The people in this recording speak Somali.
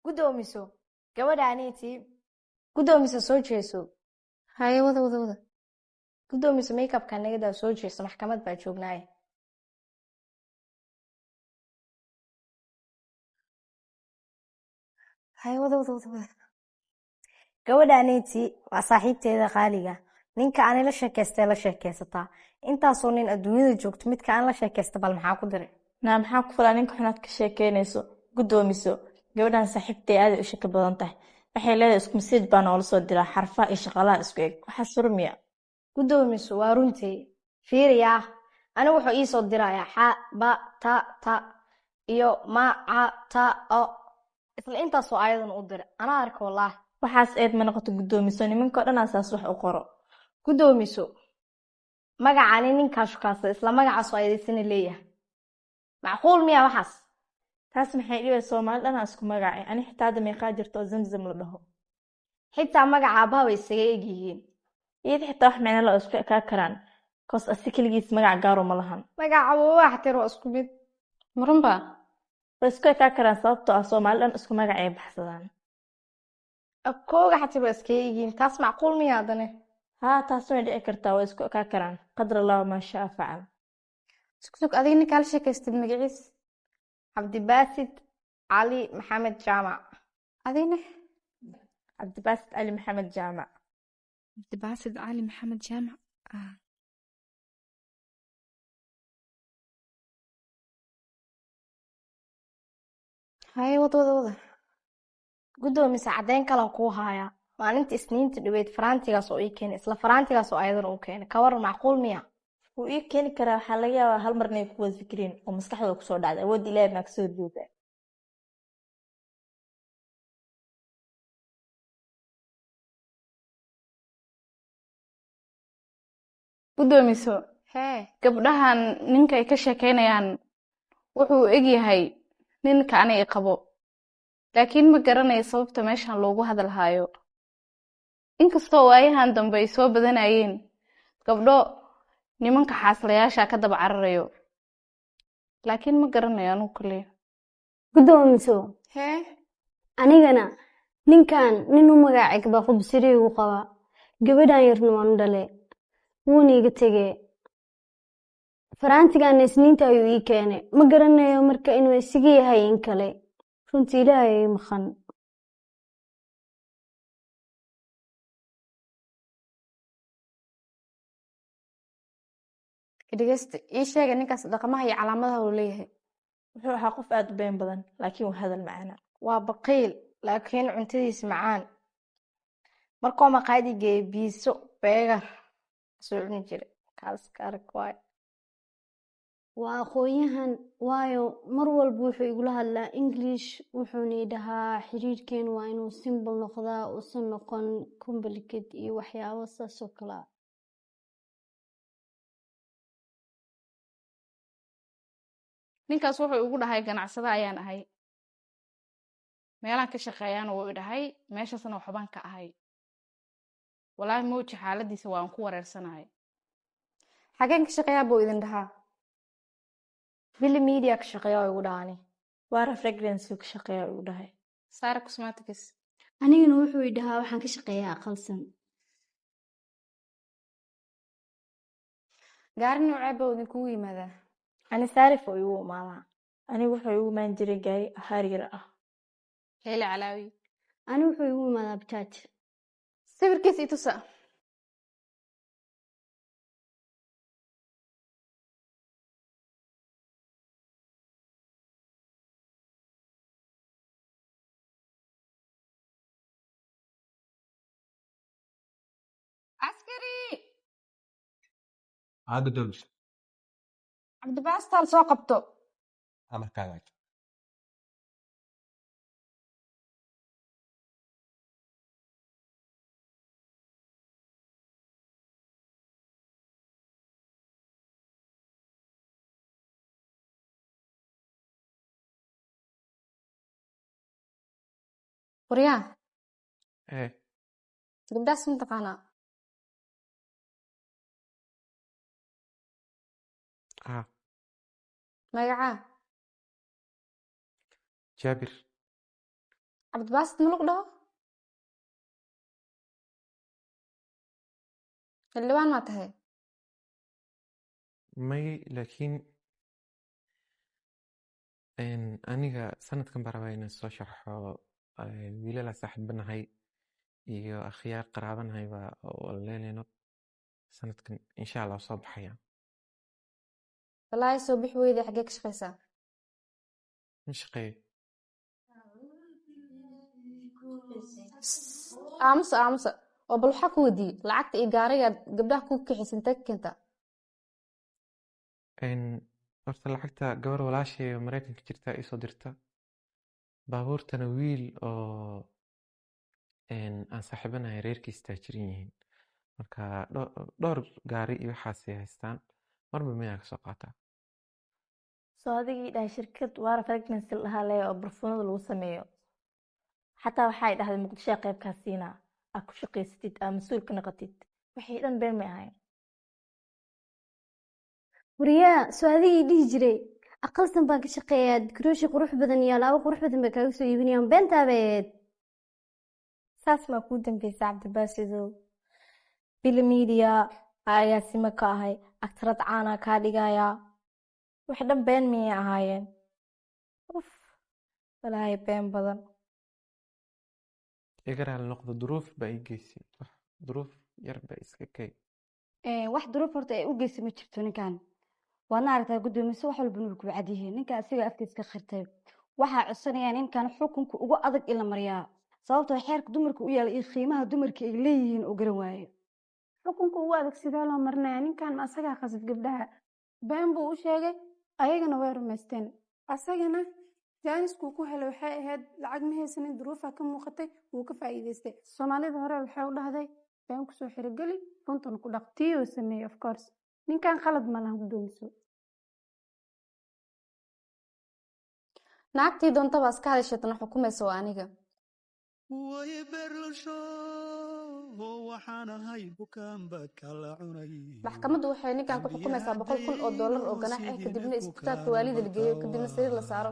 Guddoomiso, gabadhaaniitii. Guddoomiso, soo jeeso. Haye, wada wada wada. Guddoomiso, makeupka nagadaa, soo jeeso, maxkamad baa joognaaye. Haye, wada wada wada wada. Gabadhaaniitii waa saaxiibteeda qaaliga. Ninka aan la sheekaystay la sheekaysataa. Intaasoo nin adduunyada joogto, midka aan la sheekaysta bal maxaa ku diray? Naa, maxaa ku falaa ninka xunaad ka sheekeynayso? Guddoomiso, gabadhan saaxiibtay aaday u shaki badan tahay. Waxay leedahay isku message baa noola soo diraa, xarfaha iyo shaqalaha isku eg. Waxaa surmiya. Guddoomiso, waa runtay. Fiiriyaa, anigu wuxuu ii soo dirayaa xa ba ta ta iyo ma ca ta o, isla intaasoo ayadan u diray. Anaa arka, wallaahi. Waxaas eed ma noqoto, guddoomiso. Nimanka oo dhan saas wax u qoro. Guddoomiso, magacani ninkaa shukaasa isla magacaasoo ayadaysana leeyahay. Macquul miya waxaas? Taas maxay dhibay? Soomaali dhanaa isku magacay. Ani xitaa hadda meeqaa jirta oo Zamzam la dhaho. Xitaa magaca aabbaha way isaga egyihiin. Iyada xitaa wax micno la oo isku ekaa karaan, koos asi keligiis magac gaaro ma lahan. Magaca awoowaha xatir waa isku mid. Marunba. Way isku ekaa karaan, sababtoo ah Soomaali dhan isku magac ay baxsadaan. Akooga xatir waa iskaga egyihiin. Taas macquul miya haddane? Haa, taas way dhici kartaa, way isku ekaa karaan. Qadar Allahu maa shaa facal. Sug sug, adiga ninkaa la sheekaystid magaciis? Cabdibaasid Cali Maxamed Jaamac. Adigna? Cabdibaasid Cali Maxamed Jaamac. Cabdibaasid Cali Maxamed Jaamac ah. Haye, wada wada wada. Guddoomise, caddeyn kalan kuu haayaa. Maalinta Isniinta dhaweyd faraantigaas oo ii keenay, isla faraantigaas oo ayadan uu keenay. Ka waran, macquul miya? Wuu ii keeni karaa. Waxaa laga yaabaa hal mar inay ku wada fikireen oo maskaxdooda kusoo dhacday. Awoodda Ilaahay maa kasoo horjeeda. Guddoomiso, hee. Gabdhahan ninka ay ka sheekeynayaan wuxuu u egyahay ninka aniga qabo, laakiin ma garanayo sababta meeshan loogu hadal haayo, inkastoo waayahan dambe ay soo badanayeen gabdho nimanka xaaslayaasha ka daba cararayo, laakiin ma garanayo anugu kaliya. Guddoomiso, hee. Anigana ninkan nin u magac baa qubsiriigu qabaa. Gabadhan yarna waan u dhale, wuuna iga tegee. Faraantigaana Isniinta ayuu ii keenay. Ma garanayo marka inuu isaga yahay in kale. Runtii Ilaahay ii maqan. Dhegeysta, ii sheega ninkaas dhaqamaha iyo calaamadaha uu leeyahay. Wuxuu ahaa qof aad u been badan, laakiin waa hadal macaana. Waa baqiil, laakiin cuntadiisa macaan. Markuu maqaayadi geeyay, biiso burger soo cuni jiray. Kaaska arag waay. Waa aqoon-yahan, waayo mar walba wuxuu igula hadlaa English, wuxuuna i dhahaa xiriirkeenu waa inuu simple noqdaa, uusan noqon complicate iyo waxyaabo saas oo kale ah. Ninkaas wuxuu igu dhahay ganacsada ayaan ahay, meelaan ka shaqeeyaana wuu i dhahay, meeshaasna waxbaan ka ahay. Walaahi mowji, xaaladiisa waan ku wareersanahay. Xageen ka shaqeeyaa buu idin dhahaa? Bili Media ka shaqeeya oo igu dhahani. Waara Fragrance ka shaqeeya uu dhahay. Sara Cosmetics. Anigana wuxuu i dhahaa waxaan ka shaqeeyaa Aqalsan. Gaari noocee buu idinkugu yimaadaa? Ani Saarif oo igu imaadaa. Anigu wuxuu igu imaan jiray gaari Harrier ah. Leila Calaawi. Ani wuxuu igu imaadaa bajaaj. Sawirkiisa i tusa. Askari. Haa, guddoomiso. Cabdibaastaal soo qabto. Amarkaaga. Waryaa. Ee. Gabdhaas ma taqaanaa? Haa. Magacaa? Jaabir. Cabdibaasid ma lagu dhaho? Xildhibaan maa tahay? May, laakiin aniga sanadkan baan rabaa inaan soo sharxo wiilala saaxiibanahay iyo akhyaar qaraabanahay baa oo leeleyno sanadkan insha Allah soo baxaya. Walaahi soo bixi weyday, xaggee ka shaqaysaa? Ma shaqeeyo. Aamusa, aamusa, oo bal waxaa ku weydiiyey lacagta iyo gaarigaad gabdhaha ku kaxaysa intee ka keentaa? Horta lacagta gabar walaashay oo Mareykanka jirta ii soo dirta. Baabuurtana wiil oo aan saaxiibanahay reerkiis taajirin yihiin, marka dhowr gaari iyo waxaasay haystaan, marba miyaa kasoo qaataa. Soo adigii dhahay shirkad Waara Fragrance lahaa leh oo barfuunada lagu sameeyo, xataa waxay dhahday Muqdisho qaybkaa siinaa aa ku shaqaysatid, aa mas-uul ka noqotid, wixii dhan been may ahayn? Wariyaa, soo adigii dhihi jiray aqalsan baan ka shaqeeyaa, dikrooshi qurux badan iyo alaabo qurux badan bay kaaga soo iibinayaan, beentaa bay ahayd. Saas maa kuu dambeysa Cabdibaasidow? Bila media aa agaasimo ka ahay, aktarad caanaa kaa dhigayaa, wax dhan been miyay ahaayeen? Uf, walaahi been badan. Iga raali noqdo, duruuf baa ii geysay, wax duruuf yar baa iska kay. Wax duruuf horta ay u geysa ma jirto ninkan. Waadna aragtaa guddoomiso, wax walbana way ku cad yihiin. Ninka asiga afkiisa ka khirtay. Waxaa codsanaya ninkan xukunka ugu adag in la mariyaa, sababtoo xeerka dumarka u yaala iyo qiimaha dumarka ay leeyihiin oo garan waayo. Xukunka ugu adag sidee loo marinaya ninkan? Ma asagaa khasab gabdhaha? Been buu u sheegay, ayagana way rumaysteen. Asagana jaaniskuu ku helay waxay ahayd lacag ma haysanin, duruufaa ka muuqatay, wuu ka faa'iidaystay. Soomaalida hore waxay u dhahday been kusoo xirogeli, runtana ku dhaq. Tii uu sameeyey, of course ninkan khalad ma lahan, guddoomiso. Naagtii doontaba iska hadasheetana xukumaysa waa aniga. Way berlasho, waxaan ahay bukaanba kala cunay. Maxkamaddu waxay ninkan ku xukumaysaa $100,000 oo ganaax ah, kadibna isbitaalka waalida la geeyo, kadibna sariir la saaro.